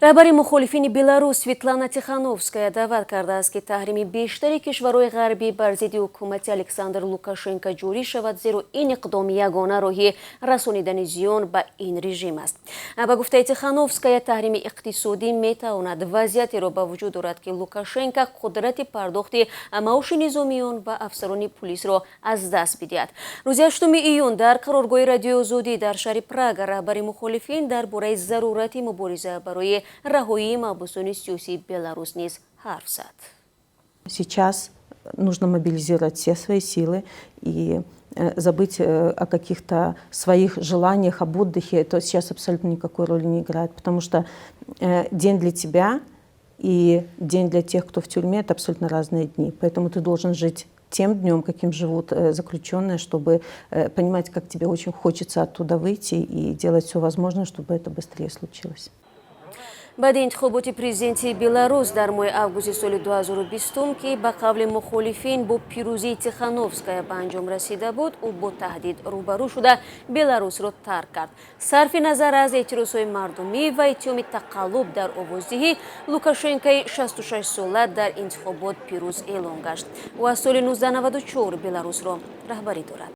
Раҳбари мухолифини Беларус Светлана Тихановская даъват кардааст, ки таҳрими бештари кишварҳои ғарбӣ бар зидди ҳукумати Александр Лукашенко ҷорӣ шавад, зеро ин иқдом ягона роҳи расонидани зиён ба ин режим аст. Ба гуфтаи Тихановская, таҳрими иқтисодӣ метавонад вазъиятеро ба вуҷуд орад, ки Лукашенко қудрати пардохти маоши низомиён ва афсарони пулисро аз даст бидиҳад. Рӯзи 8 июн дар қароргоҳи Радиои Озодӣ дар шаҳри Прага раҳбари мухолифин дар бораи зарурати мубориза барои раҳоии маҳбусони сиёсии Беларус низ ҳарф зад. Сейчас нужно мобилизировать все свои силы и забыть о каких-то своих желаниях, об отдыхе. Это сейчас абсолютно никакой роли не играет, потому что день для тебя и день для тех, кто в тюрьме, это абсолютно разные дни. Поэтому ты должен жить тем днем, каким живут заключенные, чтобы понимать, как тебе очень хочется оттуда выйти, и делать все возможное, чтобы это быстрее случилось. Баъди интихоботи президентии Беларус дар моҳи августи соли 2020, ки ба қавли мухолифин бо пирӯзии Тихановская ба анҷом расида буд, ӯ бо таҳдид рӯбарӯ шуда, Беларусро тарк кард. Сарфи назар аз эътирозҳои мардумӣ ва иттиҳоми тақаллуб дар овоздиҳӣ, Лукашенкои 66-сола дар интихобот пирӯз эълон гашт. Ӯ аз соли 1994 Беларусро раҳбарӣ дорад.